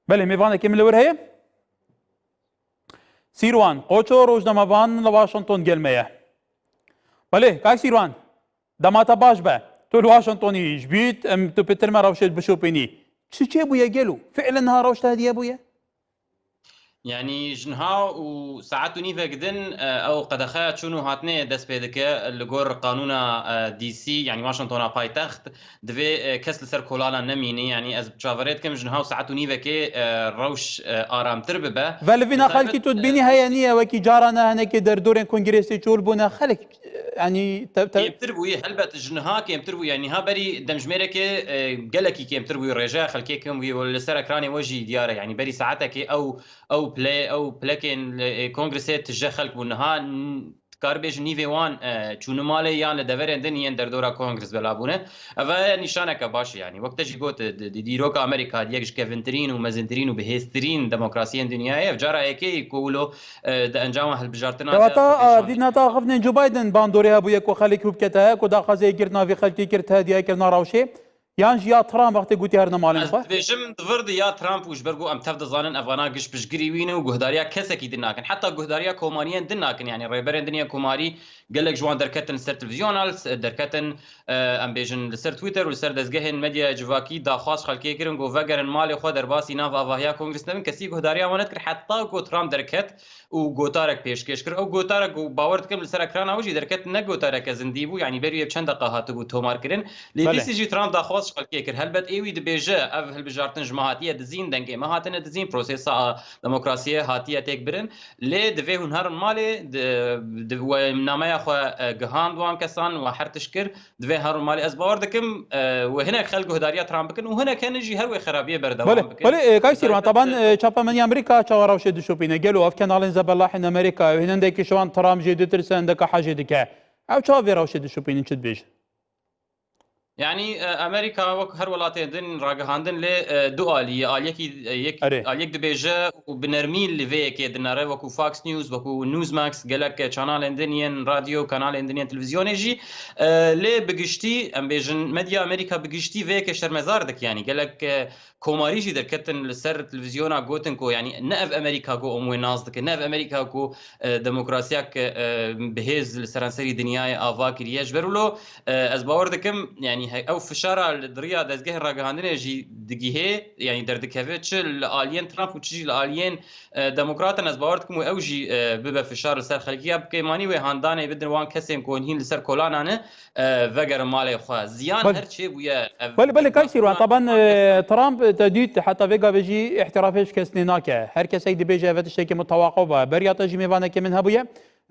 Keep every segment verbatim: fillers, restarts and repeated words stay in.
Belê, mêvanekê min li wir heye. Sîrwan Qoço, rojnamevan li Washington gel me ye. Belê, kak Sîrwan, dema te baş be. Tu li Washingtonî ji bît, em tu pitir me rewşê bişopînî. Çi çêbûye gelo? Fiilen niha rewş te hediye bûye? Yanî ji niha û saet û nîvek din, e, ew qedexeya çûn û hatinê dest pê dike li gor qanûna, e, D C, yanî Washingtona paytext, divê, e, kes li ser kolanan nemîne. Yanî ez çaverê dikim ji niha û saet û nîvekê, e, rewş, e, aramtir bibe. Ve li vîna Li taybet, xelkî tu e, dibînî heye niye wekî carana hinekê derdorên kongrêsê çol bûne xelk, e, yanî te, te Kêmtir bûye, helbet ji niha kêmtir bûye. Yanî niha berî demjimêrekê, e, gelekî kêmtir bûye, rêjeya xelkê kem bûye, li ser ekranê we jî diyar e. Yanî berî saetekê ew, ew pile, ew pilekên, e, kongresê tije xelk bûn. Niha n-, dikar bêjin nîvê wan, e, çûne malê yan li deverên din yên derdora kongres bela bûne. Ev e nîşaneke baş e yanî. Wek te jî got, di, di, di dîroka Amerîka yek ji kevintirîn û mezintirîn û bihêztirîn demokrasiyên dinyayê. Ev cara yekê ku wilo, e, di encama hilbijartina de Kewata, xwe pêşan dîtina te axiftinên Joe Biden bandorê hebûye ku xelk hû bikete, ku daxwazê girtina vî xelkê kir, te hediye kirina rewşê. Yan jî ya Trump wextê gotiye herin malên Ez xwe? dibêjim di vir de ya Trump û ji ber ku em tev dizanin evana giş piştgirî wî ne û guhdariya kesekî din nakin. Heta guhdariya komariyên din nakin. Yanî rêberên din yên komarî gelek ji wan derketin li ser televîzyona, li se-, derketin, e, em bêjin li ser Twitter û li ser dezgehên medyaya civakî daxwaz xelkê kirin ku vegerin malê xwe derbasî nav avahiya kongres nebin. Kesî guhdariya wan nedikir heta ku Trump derket û gotarek pêşkêş kir. Ew gotarek ku bawer dikim li ser ekrana wî jî derket ne gotareke zindî bû, yanî berî wê çend deqa hatibû tomar kirin. Lê Belê. dîsî jî Trump daxwaz ji xelkê kir. Helbet ê wî dibêje ev hilbijartin ji me hatiye dizîn, dengê me hatine dizîn, prosesa demokrasiyê hatiye têk birin. Lê divê hûn herin malê, di, di, we nameya xwe, e, gihand wan kesan, we her tişt kir. Divê herin malê. Ez bawer dikim, e, we hinek xelk guhdariya Trump bikin û hinek hene jî her wê xerabiyê berdewam Belê, bikin. belê, e, kak Sîrwan, Taybet, taban, e, e, çapemeniya Amerîka çawa rewşê dişopîne? Gelo ev kenalên zebelahên Amerîka, hindekî ji wan Trump jê ditirse, hindeka hejê dike. Ew çawa vê rewşê dişopînin, çi dibêjin? Yanî, e, Amerîka wek her welatê din ragihandin lê, e, du alî ye. Aliyekî, e, yek, Erê. aliyek dibêje û bi nermî li vê yekê dinere, wekû Fox News, wekû Newsmax, gelek, e, çanalên din yên radyo, kanalên din yên televîzyonê jî. E, lê bi giştî, em bêjin, medya Amerîka bi giştî vê yekê şermezar dike. Yanî gelek, e, komarî jî derketin li ser televîzyona gotin ku, yanî ne ev Amerîka ku em wê nas dikin, ne ev Amerîka ku, e, demokrasiyek, e, bihêz li seranserî dinyayê ava kiriye. Ji ber wilo, e, ez bawer dikim, yanî he-, ew fişara li diriya dezgehê ragihandinê jî digihê, yanî derdikeve, çi li aliyên Trump û çi jî li aliyên, e, demokratan, ez bawer dikim û ew jî, e, bibe fişar li ser xelkî ya bi kêmanî wê handanê bidin wan kesên ku hîn li ser kolanan e, e, vegerin malê xwe. Ziyan Belê. her çê bûye. Ev Belê, belê, kak Sîrwan, taban, e, Trump, e, te dît, heta vê gavê jî îhtirafê ji kesnê nake. Her kesek dibêje ev tiştekî min tewaqa be. Beriya te jî mêvanekê min hebûye,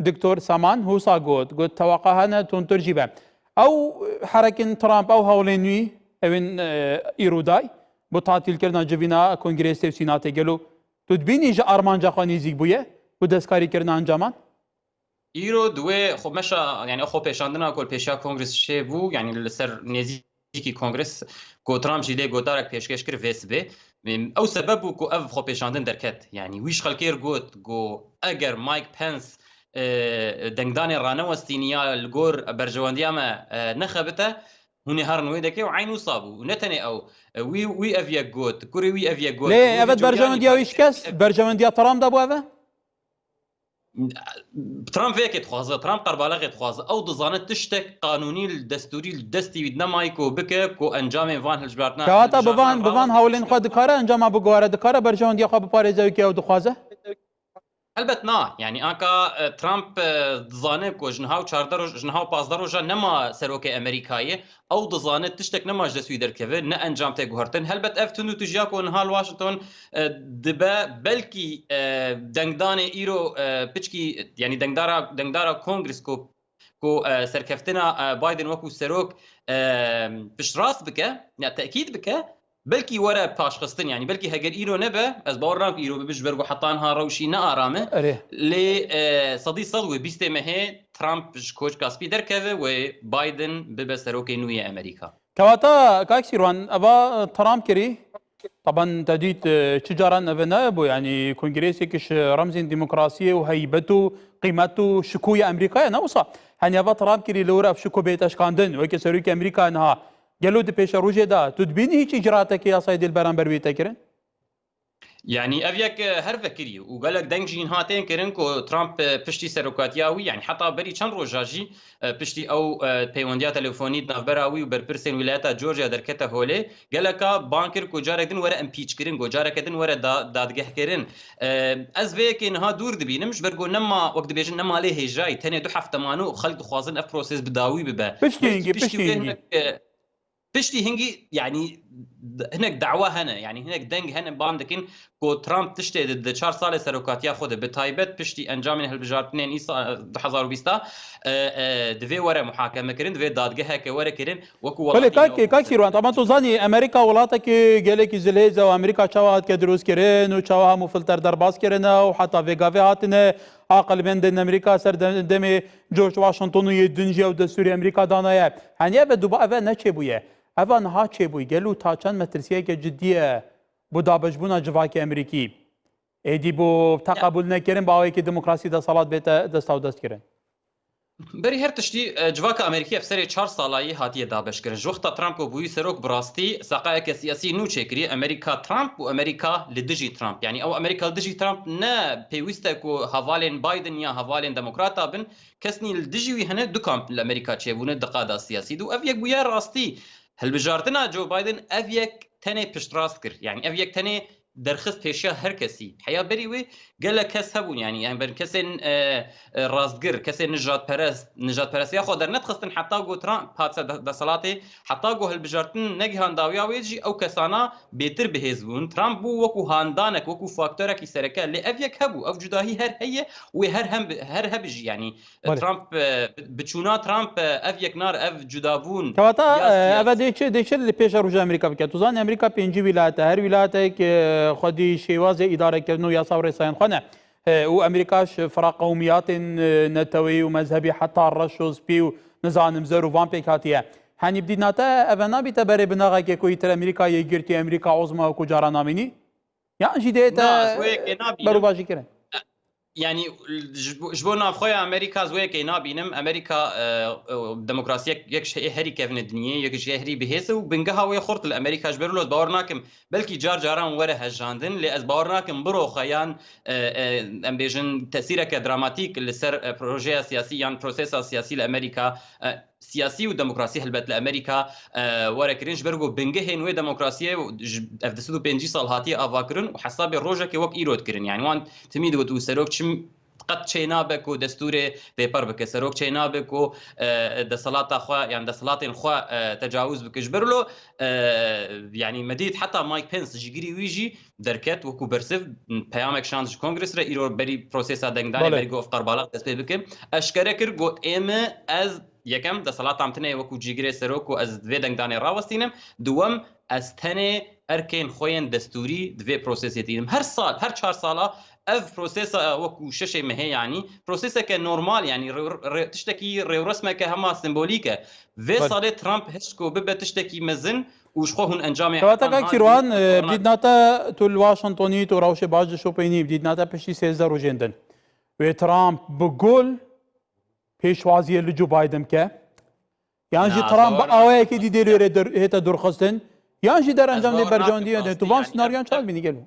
Doktor Saman, husa got, got, tewaqa hene, tundtir jî be. Ew, e, herekin Trump, ew hewlên wî, ewên, e, îro day, bo tatîlkirina civîna Kongrê Sêv Sînatê gelo. Tu dibînî ji armanca xwe nêzîk bûye û destkarîkirina encaman? Îro di wê xwe meşa, yanî xwe pêşandina ku li pêşiya Kongres çêbû, yanî li ser nêzîkî Kongres ku Trump jî lê gotarek pêşkêş kir vê sibê. Ew sebeb bû ku ev xwe pêşandin derket. Yanî wî ji xelkê re got ku eger Mike Pence, e, dengdanê ranewestîniya li gor berjewendiya me, e, nexebite, hûn ê herin wê dekê û eyn wisa bû. Û ne tenê ew, e, wî, wî ev yek got, kurê wî ev yek got. Lê Hûn evet, vê cihê berjewendiya wî şikest, berjewendiya Trump de bû ev e? Trump vê yekê dixwaze, Trump qerbaleqê dixwaze. Ew dizane tiştek qanûnî li destûrî li destî wî nemayî ku bike ku encamên van hilbijartina Kewata bi van, bi van hewlên xwe dikare encama biguhare, dikare berjewendiya xwe biparêze wekî ew dixwaze? Helbet na. Yanî anka, e, Trump, e, dizane ku ji niha û çardeh roj, ji niha û pazdeh roja nema serokê Amerîkayê. Ew dizane tiştek nema ji dest wî derkeve, ne encam tê guhertin. Helbet ev tund û tîjiya ku niha li Washington, e, dibe, belkî, e, dengdanê îro, e, piçkî, yanî dengdara, dengdara Kongres ku, ku, e, serkeftina, e, Biden wekû serok, e, piştrast bike, ya tekîd bike, belkî were paşxistin, yanî belkî heger îro nebe, ez bawer nakim îro bibe, ji ber ku heta niha rewşî ne aram e. Erê. Lê, e, sedî sed wê bîstê mehê Trump ji koçka spî derkeve, wê Biden bibe serokê nû yê Amerîka. Kewata, kak Sîrwan, eva Trump kirî, taban te dît, e, çi caran eve nebû, yanî kongrêsek ji remzên demokrasiyê û heybet û qîmet û şikûyê Amerîkayê ne wisa. Henî eva Trump kirî li wir ev şikû bête eşkandin, weke serokê Amerîkayê niha. Gelo di pêşerojê de tu dibînî hîç îcraatekê yasayê dê li beramber wê te kirin? Yanî ev yek, e, her vekirî û gelek deng jî niha tên kirin ku Trump, e, piştî serokatiya wî, yanî heta berî çend roja jî, e, piştî ew, e, peywendiya telefonî di navbera wî û berpirsên wîlayeta Georgia derkete holê, geleka ban kir ku carek din were impeach kirin, ku careke din were da-, dadgeh kirin. E, ez vê yekê niha dûr dibînim, ji ber ku nema, wek dibêjin, nema lê hêjayî, tenê du hefte mano û xelk dixwazin ev proses bi dawî bibe. Piştî Belkî hingî, piştî piştî wê hingî. hinek, e, Piştî hingî, yanî, d-, hinek dawa hene, yanî hinek deng hene, ban dikin ku Trump tiştê di, di çar salê serokatiya xwe de, bi taybet piştî encamên hilbijartinên îsa, du hezar û bîst a, e, e, divê were muhakeme kirin, divê dadgeheke were kirin, wekû Belê, welatî kak, nû. Kak Sîrwan, ama tu zanî, Amerîka welatekî gelekî zilhêz e û Amerîka çawa hatike dirûst kirin û çawa hemû filter derbas kirine û heta vê gavê hatine aqilmendên Amerîka ser dem-, demê George Washington û yê din jî ew destûrê Amerîka danaye. Hanî ev e duba, ev e neçêbûye. Eva niha çêbûyî, gelo ta çend metirsiyeke cidî ye bo dabeşbûna civakê Amerîkî? Êdî bo teqebûl nekirin, bi awayekî demokrasî deselat bête destawdest kirin? Berî her tiştî, e, civaka Amerîkî ev serê çar salayî hatiye dabeşkirin. Ji wexta Trump ku bûyî serok, bi rastî seqayeke siyasî nû çêkirî. Amerîka Trump û Amerîka li dijî Trump. Yanî ew Amerîka li dijî Trump ne pêwîst e ku hevalên Biden ya hevalên demokrata bin. Kesnî li dijî wî hene, du kamp li Amerîka çêbûne di qada siyasî de û ev yek bûye rastî. Hilbijartina Joe Biden ev yek tenê piştrast kir. Yanî ev yek tenê derxist pêşiya her kesî. Heya berî wê gelek kes hebûn, yanî em bên kesên, e, e, rastgir, kesên nijadperest, nijadperestiya xwe dernedixistin heta ku Trump hate de-, deselatê, heta ku hilbijartin negihan dawiya wê jî ew kesana bêtir bihêz bûn. Trump bû wekû handanek, wekû faktorekî sereke. Lê ev yek hebû, ev cudahî her heye, wê her hem bi-, her hebe jî, yanî Belê. Trump, e, bi-, bi çûna Trump, e, ev yeknar, ev cudabûn Kewata, ya e, siyasî. Eve dê çi, dê çi li pêşa roja Amerîka bike? Tu zanî Amerîka pêncî wîlayet e. Her wîlayeteke, e, xwedî şêwazê îdarekirin û yasa û rêsayên xwe ne. E, û Amerîka ji fira qewmiyatên, e, neteweyî û mezhebî heta reş û spî û nizanim zer û van pêk hatiye. Henî bi dîtina te eve nabîte berê binaxeke ku îtir Amerîka Yekgirtî, Amerîka Uzma wekû cara namînî? Yan jî dê te Na, ez wê yekê nabînim. Berovajî kirin? Yanî, ji bo, ji bo navxweya Amerîka ez wê yekê nabînim. Amerîka, e, e, demokrasiyek yek ji herî kevine dinyê, yek ji herî bihêz e û bingeha wê xurt li Amerîka ji ber wilo ez bawer nakim. Belkî car caran were hejandin, lê ez bawer nakim biroxe yan, e, e, em bêjin tesîreke dramatîk li ser, e, projeya siyasî yan prosesa siyasî li Amerîka, e, siyasî û demokrasî helbet li Amerîka, e, were kirin, ji ber ku bingehên wê demokrasiyê ji, ev du sed û pêncî sal hatiye avakirin û hesabê rojekê wek îro dikirin. Yanî wan timî digot û serok çi qet çênabe ku destûrê bêper bike, serok çênabe ku, e, deselata xwe, yan deselatên xwe, e, tecawuz bike. Ji ber lo, e, yanî me dît heta Mike Pence, cîgirî wî jî derket wekû bersiv, peyamek şand ji Kongres re, îro berî prosesa dengdanê, Belê. berî ku ev qerbalax dest pê bike, eşkere kir, got, ê me, ez yekem, deselata min tune ye wekû cîgirê serok û ez vê dengdanê rawestînim. Duwem, ez tenê erkên xwe yên destûrî di vê prosesê tînim. Her sal, her çar sala ev prosesa wekû şeşê mehê, yanî proseseke normal, yanî rê-, rê-, tiştekî rêwresmeke hema sembolîk e. Vê Belê. salê Trump hişt ku bibe tiştekî mezin û ji xwe hûn encamê Kewata hetan Kak Sîrwan, e, korona- bi dîtina te tu li Washingtonî, tu rewşê baş dişopînî, bi dîtina te piştî sêzdeh rojên din wê Trump bi gul pêşwaziyê li Joe Biden bike? Yan jî Na, Trump bi bawer awayekî dî dê li wê re der-, hête durxistin? Yan jî derencam dê bawer nakim berjewendiyê de? Tu rastî, van yanî senaryoyan ev, çawa ev dibînî gelo?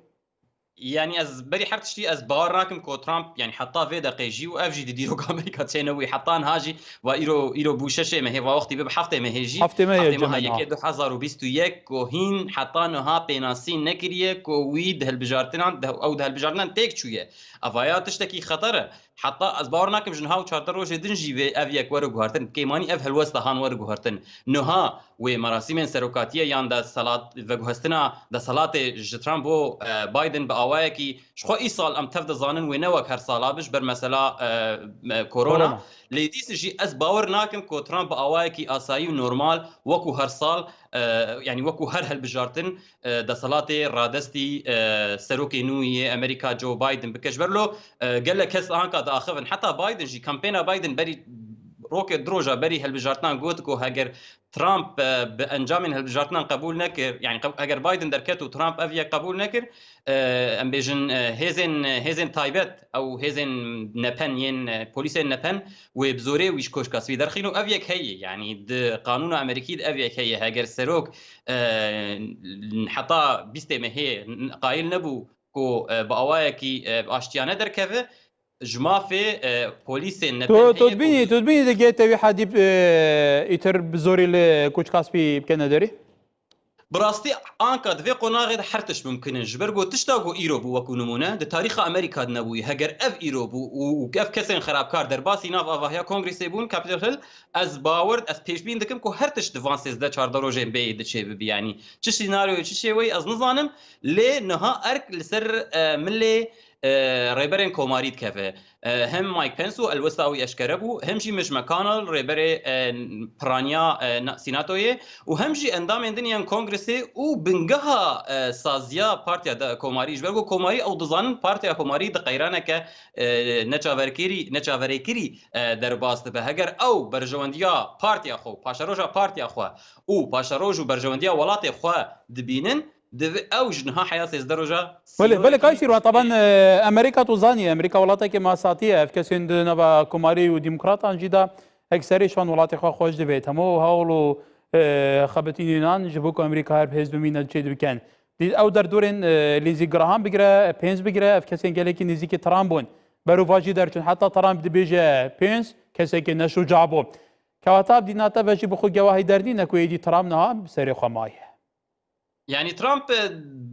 Yanî ez berî her tiştî ez bawer nakim ku Trump, yanî heta vê deqê jî û ev jî di dîroka Amerîka çênebûyî, heta niha jî va îro, îro bû şeşê mehê, va wextî bibe heftê mehê jî, Heftê mehê heftê meha cemê niha. yekê du hezar û bîst û yek ku hîn heta niha pênasî nekiriye ku wî di hilbijartinan, di, ew di hilbijartinan têk çûye. Evaya tiştekî xeter e. Heta ez bawer nakim ji niha û çardeh rojê din jî vê ev yek were guhertin. Kêmanî ev helwesta han were guhertin. Niha wê merasîmên serokatiyê yan deselat, veguhestina deselatê ji Trump bo, e, Biden bi awayekî ji xwe îsal em tev dizanin wê ne wek her sala bi ji ber mesela, e, e, korona. Korona. Lê dîs jî ez bawer nakim ku Trump bi awayekî asayî û normal wekû her sal, e, yanî wekû her hilbijartin, e, deselatê radestî, e, serokê nû yê Amerîka Joe Biden bike. Ji ber lo, e, gelek kes anka diaxivin. Heta Biden jî, kampêna Biden berî rokê du roja berî hilbijartinan got ku heger Trump, e, bi encamên hilbijartinan qebûl nekir, yanî qe-, heger Biden derket û Trump ev yek qebûl nekir, e, em bêjin, e, hêzên, hêzên taybet, ew hêzên nepen yên, e, polîsên nepen, wê bi zorê wî ji koşka spî derxîn û ev yek heye, yanî di qanûna Amerîkî de ev yek heye. Heger serok, e, heta bîstê mehê qayil nebû ku e, bi awayekî e, aştiyane derkeve, ji mafê e, polîsên Tu, tu dibînî, tu dibînî digê te wî hedî e, îtir bi zorî li Kuçkaspî bikene derî? Bi rastî anka di vê qonaxê de her tişt mimkin in. Ji ber ku tişta ku îro bû, wekû nimûne, di tarîxa Amerîka de nebûyî. Heger ev îro bû û, û ev kesên xerabkar derbasî nav avahiya Kongresê bûn, Capitol Hill, ez bawer, ez pêşbîn dikim ku her tişt di van sêzdeh çardeh rojên bêyî diçê bibi. Yanî çi senaryoyê, çi şêweyî ez nizanim, lê niha erk li ser e, milê e, rêberên komarî dikeve. E, hem Mike Pence û elwesta wî eşkere bû, hem jî Mitch McConnell, rêberê e, piraniya e, na- Senatoyê û hem jî endamên din yên Kongresê û bingeha e, saziya Partiya de Komarî. Ji ber ku Komarî ew dizanin Partiya Komarî di qeyraneke e, neçaverkirî, neçaverêkirî e, derbas dibe. Heger ew berjewendiya partiya xwe, paşeroja partiya xwe û paşeroj û berjewendiya welatê xwe dibînin, Divê ew ji niha heya sêzdeh roja Belê, belê, kay Sîrwan, taban, e, Amerîka tu zanî, Amerîka welatekê masatî ye. Ev kesên di nava Komarî û Demokratan jî de ekserê şan welatê xwe xweş divêt. Hemû hewl û, e, xebitînînan ji bo ku Amerîka her bi hêz bimîne çê dibikin. Dî ew derdorên, e, Lindsey Graham bigire, Pence bigire, ev kesên gelekî nêzîkî Trump bûn. Berovajî derçûn. Heta Trump dibêje Pence kesekî neşuca bû. Kewata ev dîna te ve jî bi xwe gewahî dernîne ku êdî Trump niha bi serê xwe maye. Yanî Trump, e,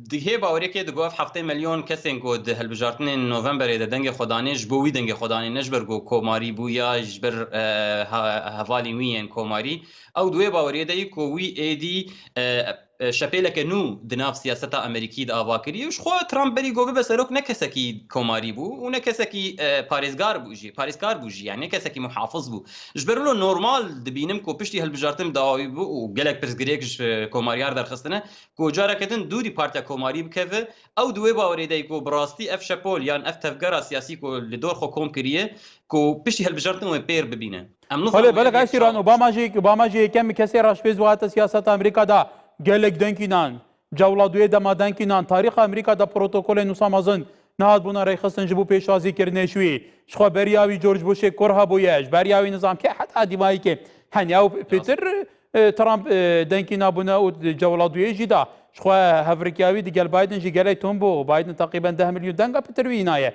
di hê baweriyekê digot ev heftê milyon kesên ku di hilbijartinên Novemberê de dengê xwe danê, ji bo wî dengê xwe danê, ne ji ber ku komarî bû ya ji ber, e, he-, hevalên wî yên komarî. Ew di wê baweriyê de yî ku wî êdî, e, e, şepêleke nû di nav siyaseta Amerîkî de ava kiriye. Ji xwe Trump berî ku bibe serok ne kesekî komarî bû û ne kesekî, e, parêzgar bû jî, parêzkar bû jî, yani ne kesekî muhafiz bû. Ji ber wilo normal dibînim ku piştî hilbijartin bi dawî bû û gelek pirsgirêk ji komariyar derxistine ku careke din dûrî Partiya Komarî bikeve. Ew di wê bawerê de ye ku bi rastî ev şepol yan ev tevgera siyasî ku li dor xwe kom kiriye, ku piştî hilbijartin wê pêr bibîne. Em nizanin Belê, wê belê, ev yek Sîran, çawa Obama jî, Obama jî yekem kesê raşpêz wahete siyaseta Amerîka de gelek denkînan. Cewla duyê dema denkînan, tarîxa Amerîka de protokolên wisa mezin nehat bûna rêxistin ji bo pêşwazîkirinê ji wî. Ji xwe beriya wî George Bushê kur hebûye, ji beriya wî nizam ke heta dîmayîkê. Heniya û pêtir, e, Trump, e, denkîna bûne û di cewla duyê jî de ji xwe hevrikiya wî digel Biden jî gelek tom bû. Biden teqrîben deh milyon denga pêtir wî înaye.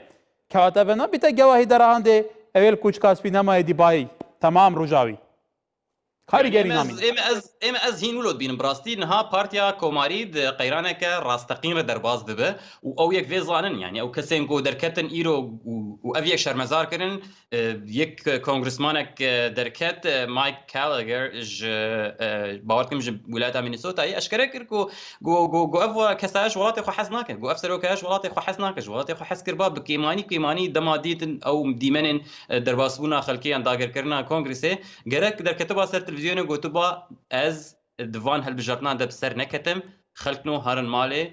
Kewata ve nabîte gewahî derahandê, ew ê li Kuçka Spî nemaye dîbayî. Temam roja wî. Karîgerî Yanî em ez, namîne. Em ez, em ez hîn wilo dibînim. Bi rastî niha Partiya Komarî di qeyraneke rasteqîn re derbas dibe û ew yek vê zanin, yanî ew kesên ku derketin îro û, û ev yek şermezar kirin, e, yek kongresmanek, e, derket, e, Mike Gallagher ji, e, bawer dikim ji welata Minnesotayê eşkere kir ku, ku, ku, ku ev kesa ji welatê xwe hez nake, ku ev seroka ji welatê xwe hez nake, ji welatê xwe hez kiriba bi kêmanî, kêmanî dema dîtin ew dîmenên, e, derbasbûna xelkê yan dagirkirina kongresê, Gerek derketiba ser televîzyonê gotiba, ez di van hilbijartinan de bi ser neketim, xelk no herin malê,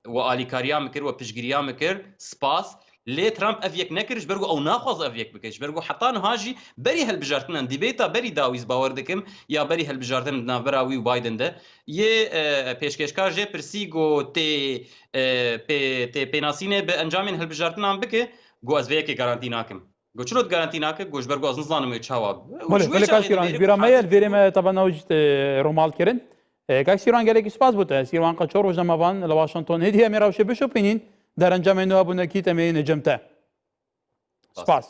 we alîkariya min kir, we piştgiriya min kir, spas. Lê Trump ev yek nekir, ji ber ku ew naxwaz ev yek bike. Ji ber ku heta niha jî berî hilbijartinan, dîbêta berî dawî, ez bawer dikim, ya berî hilbijartin di navbera wî û Biden de, yê, e, pêşkêşkar jê pirsî ku tê, e, pê, tê pênasînê bi encamên hilbijartinan bike, ku ez vê yekê garantî nakim. Go çilo tu garantî nake? Go ji ber ku ez nizanim wê çawa bibe. Û Belê, ji wê belê, çaxê Kak Sîran, dibêrim ji bîra me ye, li vêrê me taban ew jî, e, romal kirin. E, Kak Sîran, gelekî spas bo te. Sîrwan Qeço, rojnamevan li Washington. Hêdî em ê rewşê bişopînîn. Derencamên nû hebûne kî, em ê yêne cem te. Spas. Spas.